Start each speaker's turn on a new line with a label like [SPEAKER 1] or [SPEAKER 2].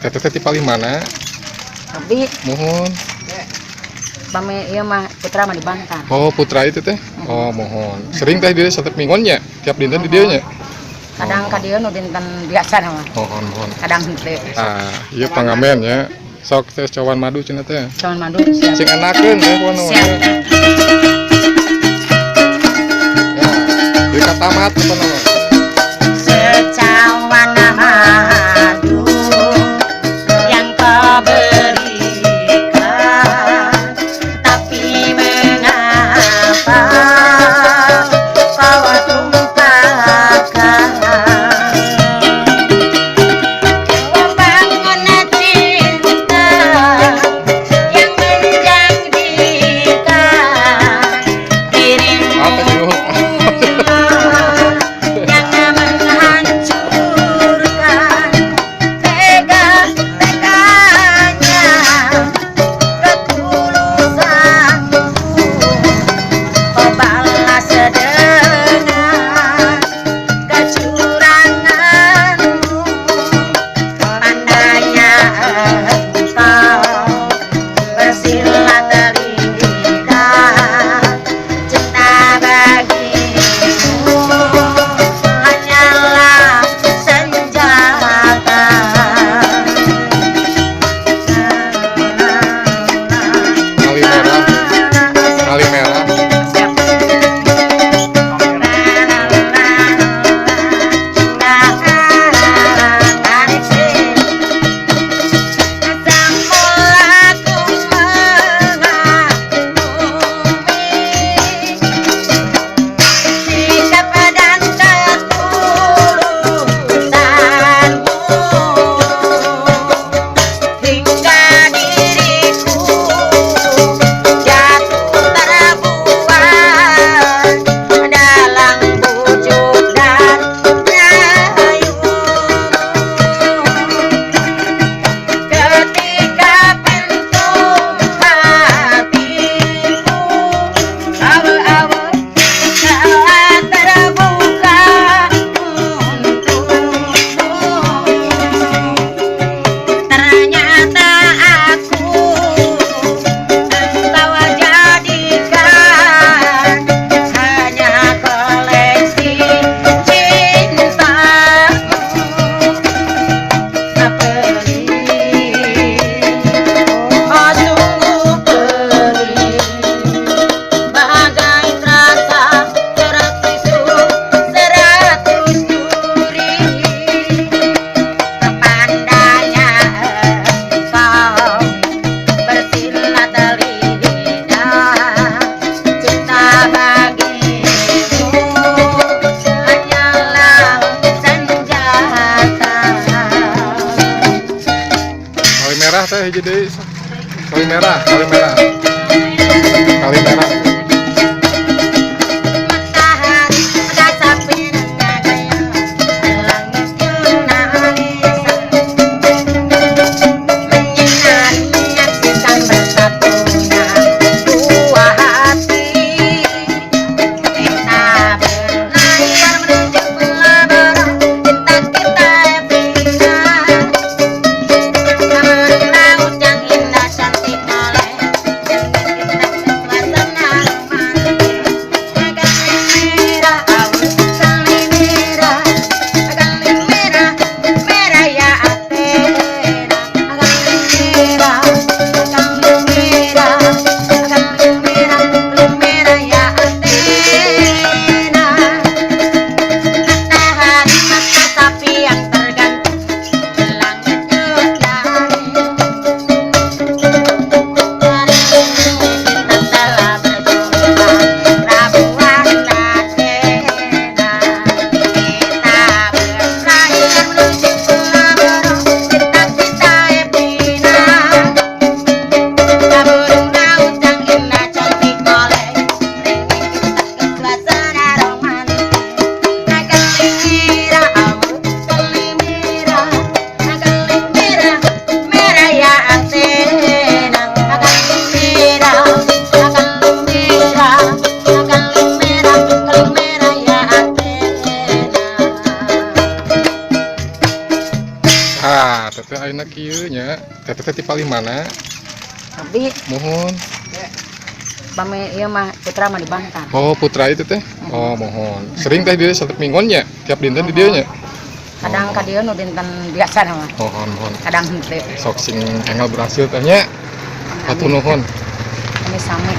[SPEAKER 1] Teteh teh ti palih mana?
[SPEAKER 2] Abdi
[SPEAKER 1] Muhun.
[SPEAKER 2] Pami ieu mah putra mah di Bantar.
[SPEAKER 1] Oh, putra itu teh. Oh, muhun. Sering teh di setiap mingguan nya, tiap dinten di dieu nya.
[SPEAKER 2] Kadang ka dieu nu dinten biasa mah.
[SPEAKER 1] Muhun, muhun.
[SPEAKER 2] Kadang henteu.
[SPEAKER 1] Ah, ieu pangamen nya. Sok teh cawan madu cenah teh.
[SPEAKER 2] Cawan madu siap.
[SPEAKER 1] Sing enakeun teh kono.
[SPEAKER 2] Siap.
[SPEAKER 1] Ya, di katamat apa nama?
[SPEAKER 2] Secawan madu yang kau berikan, tapi mengapa kau tumpahkan? Membangun cinta yang menjanjikan dirimu yang menghancurkan tega-teganya ketulusanku. Kau balas dengan kecuranganmu, pandainya engkau bersilat lidah. Cinta bagimu hanyalah senjata.
[SPEAKER 1] Kali merah, kali merah.
[SPEAKER 2] Siap. Sikap dan ketulusanmu hingga diriku jatuh terbuai dalam bujuk dan rayu. Ketika pintu hatiku awu-awu telah terbuka untukmu, ternyata aku engkau jadikan hanya koleksi cintamu. Perih, oh sungguh perih, bagai terasa tertusuk 100 duri. Pandainya engkau bersilat lidah, cinta bagimu hanyalah senjata.
[SPEAKER 1] Kali merah teh hiji deui. Kali merah, kali merah. Kali merah.
[SPEAKER 2] Matahari dasapin langit menangis menyinari menyaksikan bersatunya dua hati. Kita berlayar menuju pelabuhan cinta kita bina, laut yang indah cantik.
[SPEAKER 1] Teteh ayeuna kieu nya. Teteh teh ti palih mana?
[SPEAKER 2] Tapi
[SPEAKER 1] Muhun.
[SPEAKER 2] Pami ieu mah putra mah di Bantar.
[SPEAKER 1] Oh, putra itu teh. Oh, muhun. Sering teh dia setiap mingguan nya, tiap dinten di dieu nya.
[SPEAKER 2] Kadang ka dieu nu dinten biasa mah.
[SPEAKER 1] Muhun, muhun.
[SPEAKER 2] Kadang henteu.
[SPEAKER 1] Sok sing enggal berhasil teh nya. Hatur nuhun.
[SPEAKER 2] Kami sami.